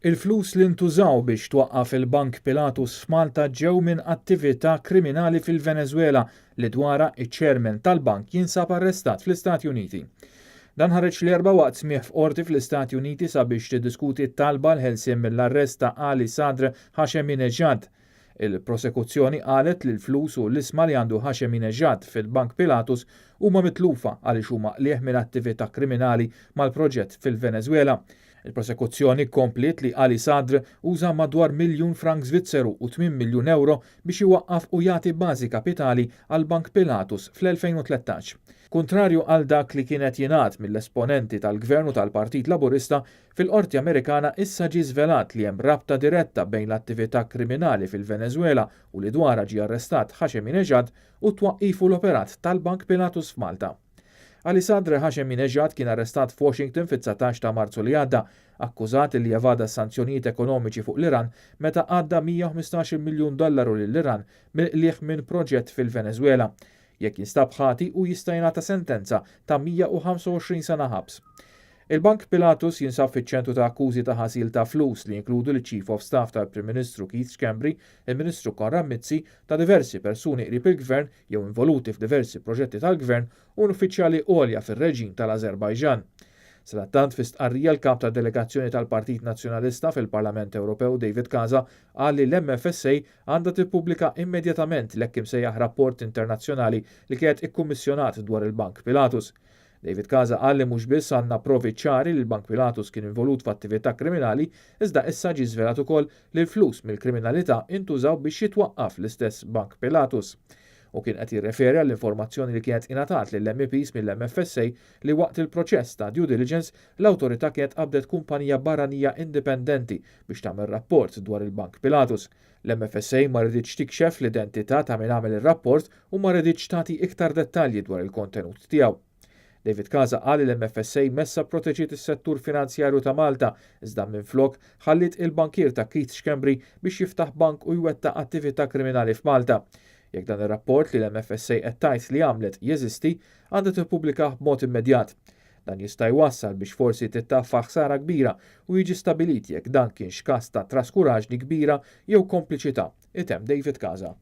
Il-flus li ntużaw biex twaqqaf il-Bank Pilatus f'Malta ġew minn attività kriminali fil-Venezwela li dwarha iċ-chairman tal-bank jinsab arrestat fl-Istati Uniti. Dan ħareġ l-Erbgħa waqt smigħ f'qorti fl-Istati Uniti sabiex tiddiskuti t-talba l-ħelsien mill-arrest ta' Ali Sadr Hasheminejad. Il-prosekuzzjoni qalet li l-flus u l-ishma li għandu Hasheminejad fil-Bank Pilatus huma mitlufa għaliex huma qligħ minn attività kriminali mal-proġett fil-Venezwela. Il-prosekuzzjoni kompliet li Ali Sadr uża madwar miljun frank Svizzeru u 8 miljun euro biex iwaqqaf u jagħti bażi kapitali għal Bank Pilatus fl-2013. Kontrarju għal dak li kienet jingħad mill-esponenti tal-Gvern u tal-Partit Laburista, fil-Qorti Amerikana issa ġie żvelat li hemm rabta diretta bejn l-attività kriminali fil-Venezuela u li dwarha ġie arrestat Hasheminejad u t-twaqqif u l-operat tal-Bank Pilatus f'Malta. Ali Sadr Hasheminejad kien arrestat f'Washington fit-19 ta' Marzu li għadda, akkużat li evada sanzjonijiet ekonomiċi fuq l-Iran meta għadda 115 miljun dollaru lill-Iran mill-qligħ minn proġett fil-Venezuela. Jekk jinstab ħati u jista' jingħata sentenza ta' 125 sena ħabs. Il-Bank Pilatus jinsab fiċ-ċentru ta' akkużi ta' ħasil ta' flus li jinkludu l-Chief of Staff tal-Prim Ministru Keith Schembri, il-Ministru Konrad Mizzi, ta' diversi persuni qrib il-Gvern jew involuti f'diversi proġetti tal-Gvern u uffiċjali għolja fir-reġim tal-Azerbajġan. Sadattant, fi stqarrija, l-kap ta' delegazzjoni tal-Partit Nazzjonalista fil-Parlament Ewropew David Casa qal li l-MFSA għandha tippubblika immedjatament l-hekk imsejjaħ rapport internazzjonali li kienet ikkummissjonat dwar il-Bank Pilatus. David Casa qal li mhux biss għandna provi ċari li l-Bank Pilatus kien involut f'attività kriminali, iżda issa ġie żvelat ukoll li l-flus mill-kriminalità intużaw biex jitwaqqaf l-istess Bank Pilatus. U kien qed jirreferi għall-informazzjoni li kienet ingħatat lill-MEPs mill-MFSA li waqt il-proċess ta' due diligence l-awtorità kienet qabdet kumpanija barranija indipendenti biex tagħmel rapport dwar il-Bank Pilatus. L-MFSA ma riditx tikxef l-identità ta' min għamel ir-rapport u ma riditx tagħti iktar dettalji dwar il-kontenut tiegħu. David Casa qal li l-MFSA messa proteġiet is-settur finanzjarju ta' Malta, iżda minflok ħallit il-bankier ta' Keith Schembri biex jiftaħ bank u jwettaq attività kriminali f'Malta. Jekk dan ir-rapport li l-MFSA qed tgħid li għamlet jeżisti, għandha tippubblikah b'mod immedjat. Dan jista' jwassal biex forsi tittaffa ħsara kbira u jiġi stabilit jekk dan kienx każ ta' traskuraġni kbira jew kompliċità, itemm David Casa.